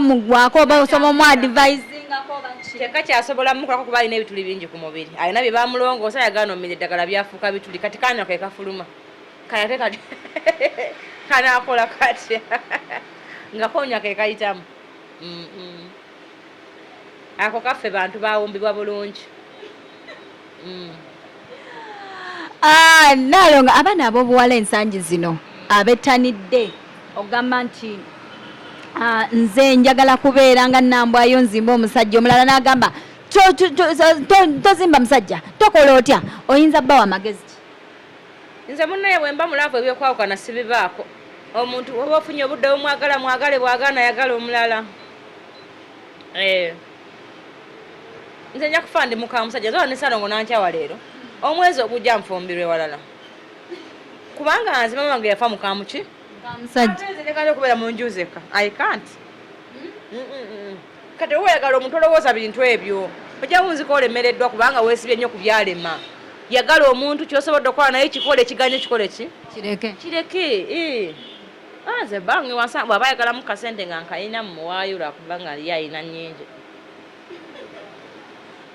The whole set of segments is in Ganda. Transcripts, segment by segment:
Mugwako oba osoma omu advisingako oba ki? Kyekka kyasobola mukolako kuba alina ebituli bingi ku mubiri, alina bye bamulongoosa, yagaana omira eddagala byafuuka bituli, kati kaana ke kafuluma kayate kati kanaakola katya nga konya ke kayitamu. Ako kaffe bantu bawumbibwa bulungi. Ah, Nalongo, abaana ab'obuwala ensangi zino abettanidde ogamba nti nze njagala kubeera nga Nambwayo nzimba omusajja, omulala n'agamba tozimba musajja, tokola otya, oyinza bbawa amagezi ki? Nze munnaye bwe mba mulaavu ebyokwawukana sibibaako. Omuntu oba ofunye obudde obumwagala mwagale, bw'agaana ayagala omulala. Nze nja kufa ndi muka musajja, nze ne Ssalongo nankyawa leero, omwezi ogujja nfumbirwe walala, kubanga nze mama wange yafa muka muki? Musajja. Nze njagala okubeera mu nju nzekka, I can't. Kati oba oyagala omuntu olowooza bintu ebyo, ojja wunzika olemereddwa kubanga weesibye nnyo ku byalema. Yagala omuntu, ky'osobodde okukola naye kikole, ekiganye kikole ki? Kireke. Kireke. Nze bange wansa bw'aba ayagalamu kasente nga nkayina mmuwaayo lwakuba nga ye ayina nnyingi.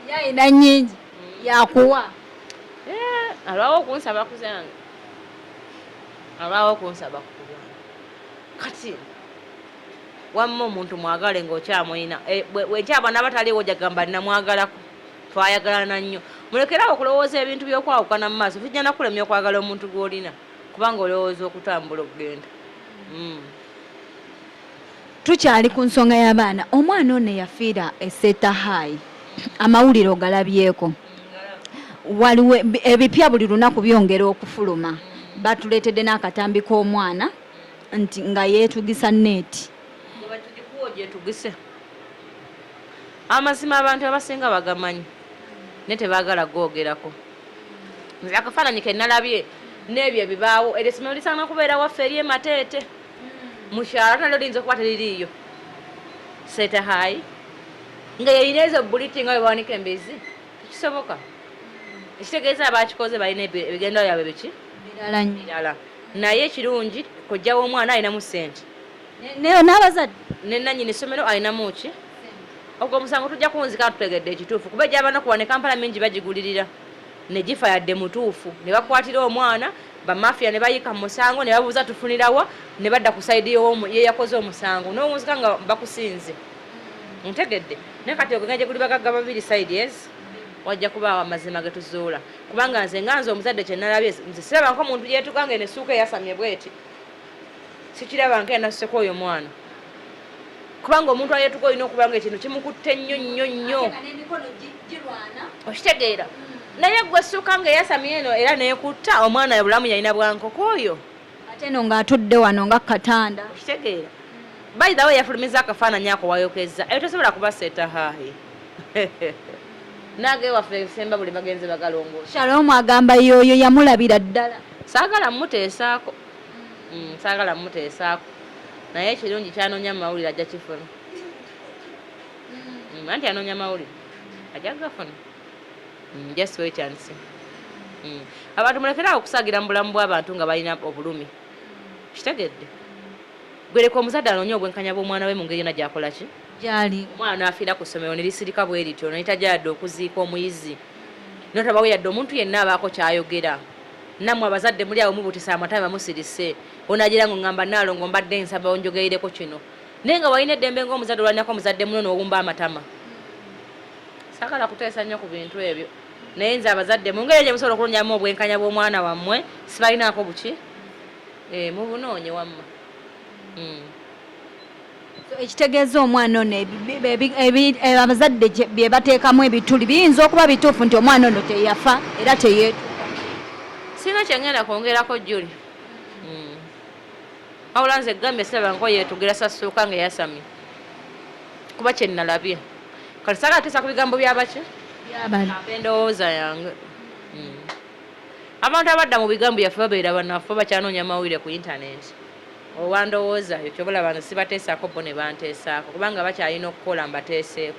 Ye ayina nnyingi yakuwa. Alwawo okunsaba ku zange. Alwawo okunsaba ku byange. Kati wamma omuntu mwagale ng'okyamulina. Bwe naba taliiwo ojja kugamba namwagalako. Twayagalana nnyo. Mulekere awo okulowooza ebintu by'okwawukana mu maaso, bijja na kukulemya okwagala omuntu gw'olina kubanga olowooza okutambula okugenda. Tukyali ku nsonga y'abaana, omwana ono eyafiira e Seeta High, amawulire ogalabyeko? Waliwo ebipya buli lunaku byongera okufuluma. Batuleetedde n'akatambi k'omwana nti nga yeetugisa neeti. Tugikuwa ogyetugise. Amazima abantu abasinga bagamanyi naye tebaagala googerako. Nze akafaananyi ke nalabye n'ebyo ebibaawo, eryo essomero lisaana kubeera waffe eri e Mateete mu kyalo, ate nalyo liyinza okuba teririiyo. Seeta High nga yeyina ezo buliti nga bwe bawanika embizzi, tekisoboka. Ekitegeeza abakikoze balina ebigendwa byabwe biki? Birala nnyo. Birala. Naye ekirungi kojja w'omwana alinamu ssente. N'abazadde. Ne nannyini ssomero alinamu ki? Ogwo omusango tujja kuwunzika tutegedde ekituufu, kuba egy'abaana kuwa ne Kampala mingi bagigulirira ne gifa yadde mutuufu, ne bakwatira omwana bamafiya ne bayiika mu musango ne babuuza tufunirawa, ne badda ku sayidi yeyakoze omusango n'owunzika nga bakusinze. Ntegedde. Naye kati ogwo gye guli bagagga babiri sayidi ezi, wajja kubaawo amazima ge tuzuula, kubanga nze nga nze omuzadde kye nalabye, nze sirabanko omuntu yeetuga nga eno essuuka eyasamye bweti, sikiraba nka enaseko oyo mwana, kubanga omuntu ayetuga olina okuba nga ekintu kimukutte nnyo nnyo nnyo, okitegeera? Naye gwe essuuka nga eyasamye eno era neekutta omwana, obulamu yalina bwankoko oyo. Ate eno ng'atudde wano nga katanda. Okitegeera? By the way, yafulumiza akafaananyi ako wayokezza eyo tosobola kuba Seeta High nange ewaffe esemba buli bagenze bagalongoosa. Shalom agamba yoyo yamulabira ddala. Saagala muteesaako. Saagala muteesaako, naye ekirungi kyanoonya mu mawulire ajja kifuna. Anti anoonya mawulire ajja gafuna. Just wait and see. Abantu mulekere awo okusaagira mu bulamu bw'abantu nga balina obulumi. Kitegedde? Gwereka omuzadde anoonye obwenkanya bw'omwana we mu ngeri yonna gy'akola ki? Gyali. Omwana n'afiira ku ssomero ne lisirika bwe lityo, ne litajja yadde okuziika omuyizi. N'otabawo yadde omuntu yenna abaako ky'ayogera. Nammwe abazadde muli awo mubutisa amatama musirise. Onagira ngo ngamba Nnaalongo mbadde nsaba onjogerereko kino. Naye nga walina eddembe ng'omuzadde olwanirako muzadde muno n'owumba amatama. Saagala kuteesa nnyo ku bintu ebyo. Naye nze abazadde mu ngeri gye musobola okunoonyamu obwenkanya bw'omwana wammwe sibalinaako buki? Mubunoonye wamma. So, ekitegeeza omwana ono abazadde bye bateekamu ebituli biyinza okuba bituufu nti omwana ono teyafa era teyeetuga. Sirina kye ngenda kwongerako Julie. Wabula nze gambye siraba nko yeetugira sassuuka nga yasamye kuba kye nnalabye. Kati saagala kuteesa ku bigambo by'abaki? By'abali. Endowooza yange. Abantu abadda mu bigambo byaffe babeera banafu, bakyanoonya mawulire ku yintanenti. Owa ndowooza yo ky'oba olaba nze sibateesaako bo ne banteesaako kubanga bakyalina okukola mbateeseeko.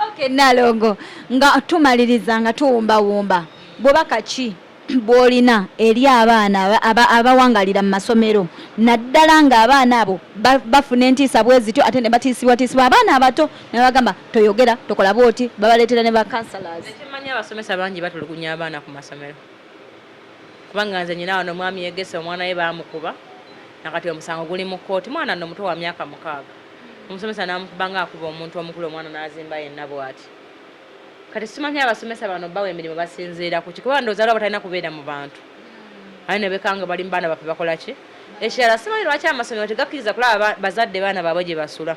Okay, Nalongo, nga tumaliriza nga tuwumbawumba, bubaka ki bw'olina eri abaana abawangalira mu masomero naddala ng'abaana abo bafuna entiisa bwe zityo ate ne batiisibwatiisibwa abaana abato ne babagamba toyogera tokola bwoti babaleetera ne ba councillors. Ekimanyi abasomesa bangi batulugunya abaana ku masomero kubanga nze nyina wano omwami yegese omwana we baamukuba nakati omusango guli mu kkooti mwana nno muto wa myaka 6 omusomesa n'amukuba nga akuba omuntu omukulu omwana n'azimba yenna bw'ati. Kati simanyi abasomesa bano bawa emirimu basinziira ku ki kuba ndowooza waliwo abatalina kubeera mu bantu aye ne bekanga bali mu baana baffe bakola ki. Ekirala simanyi lwaki amasomero tegakkiriza kulaba bazadde baana baabwe gye basula.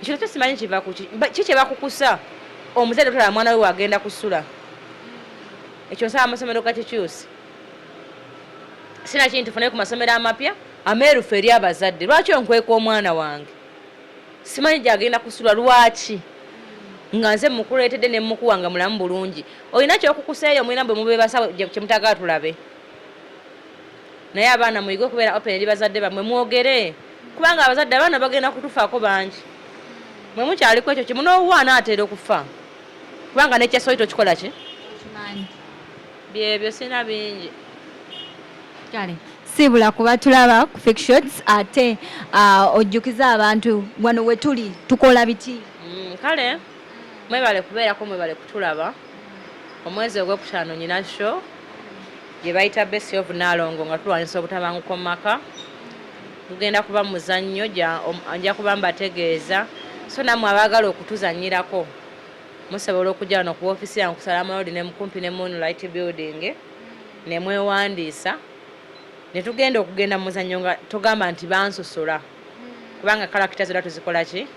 Ekyo nakyo simanyi kiva ku ki ki kye bakukusa omuzadde otalaba mwana we wagenda kusula. Ekyo nsaba amasomero gakikyuse. Sinakindi tufune ku masomero amapya ameerufu eri abazadde. Lwaki onkweka omwana wange? Simanyi gyagenda kusula lwaki nga nze mukuleetedde ne mukuwa nga mulamu bulungi. Olina kyokukusa eyo mulina bwe mubebasa kyemutagala tulabe. Naye abaana muyige okubeera open eri bazadde bammwe mwogere kubanga abazadde abaana bagenda kutufaako bangi. Mwe mukyaliko ekyo kimu n'owuwo anaatera okufa kubanga n'ekyasoli tokikola ki? Byebyo sirina bingi. Kale siibula kuba tulaba ku Fik Shots ate ojjukize abantu wano wetuli tukola biki. Kale mwebale kubeerako mwebale kutulaba. Omwezi ogwokutaano nyina show gye bayita Best of Nalongo nga tulwanyisa obutabanguko mu maka. Gugenda kuba muzannyo nja kuba mbategeeza so nammwe abaagala okutuzannyirako musobola okujja wano ku woofiisi yange ku Salama Road ne kumpi ne Moonlight Building ne mwewandiisa ne tugenda okugenda mu muzannyo nga togamba nti bansosola kubanga kalakita zonna tuzikola ki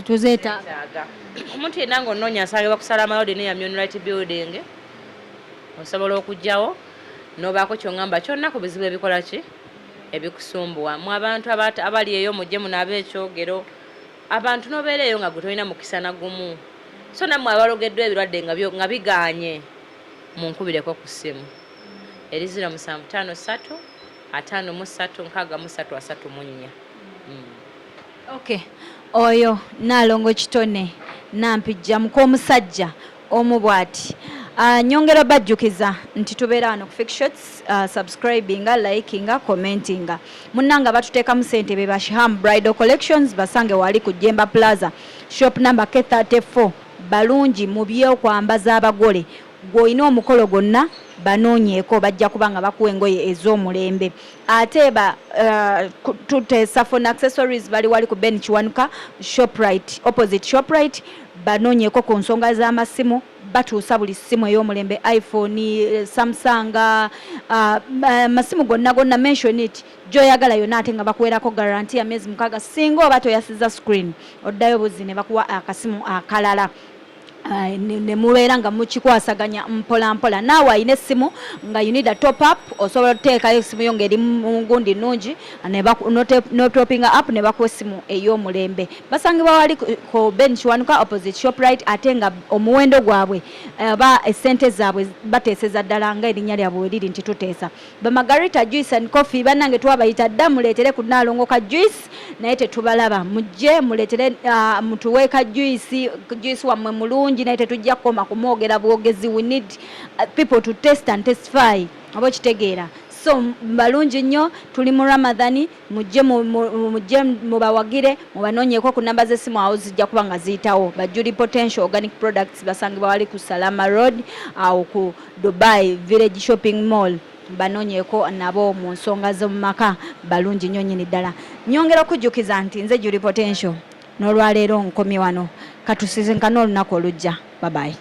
tuzeetaaga. Omuntu yenna ng'onoonya nsangibwa ku Salama Road near Moonlight Building osobola okujjawo n'obaako ky'oŋŋamba kyonna ku bizibu ebikola ki ebikusumbuwa. Mwe abantu abali eyo mujje munaabe ekyogero abantu n'obeera eyo nga gwe tolina mukisa na gumu so nammwe abalogeddwa ebirwadde nga bigaanye munkubireko ku ssimu eri 0753 53 63 34. Okay. Oyo Nnaalongo Kitone Nampijja muk'omusajja omu bw'ati. Nyongera bajjukiza nti tubeera wano ku Fik Shots, subscribinga, likinga, commentinga. Munnange abatuteekamu ssente be ba Shiham Bridal Collections, basange wali ku Jemba Plaza, shop number K34. Balungi mu by'okwambaza abagole. Gwe olina omukolo gwonna banoonyeeko bajja kuba nga bakuwa engoye ez'omulembe. Ate ba tuteesa phone accessories bali wali ku Ben Kiwanuka Shoprite, opposite Shoprite, banoonyeeko ku nsonga z'amasimu batuusa buli ssimu ey'omulembe iPhone, Samsung, amasimu gonna gonna mention it gy'oyagala yonna ate nga bakuweerako guarantee ya myezi 6 singa oba toyasizza screen oddayo buzzi ne bakuwa akasimu akalala. Ne mubeera nga mukikwasaganya mpola mpola. Naawe alina essimu nga you need a top up, osobola oteekayo essimu yo ng'eri mu gundi nnungi n'otopinga up ne bakuwa essimu ey'omulembe. Basangibwa wali ku Ben Kiwanuka opposite Shoprite ate nga omuwendo gwabwe oba essente zaabwe bateeseza ddala nga erinnya lyabwe we liri nti tuteesa. Ba Margarita Juice and Coffee bannange twabayita dda muleetere ku Nnaalongo ka juice naye tetubalaba. Mujje muleetere mutuwe ka juice, juice wammwe mulungi naye tetujja kukoma kumwogera bwogezi. We need people to taste and testify oba okitegeera. So balungi nnyo, tuli mu Ramadhan, mujje mujje mubawagire mubanoonyeeko ku namba z'essimu awo zijja kuba nga ziyitawo. Ba Julie Potential Organic Products basangibwa wali ku Salama Road awo ku Dubai Village Shopping Mall, banoonyeeko nabo mu nsonga z'omu maka balungi nnyo nnyini ddala. Nnyongera okujjukiza nti nze Julie Potential n'olwaleero nkomye wano, katusisinkane olunaku olujja. Bye bye.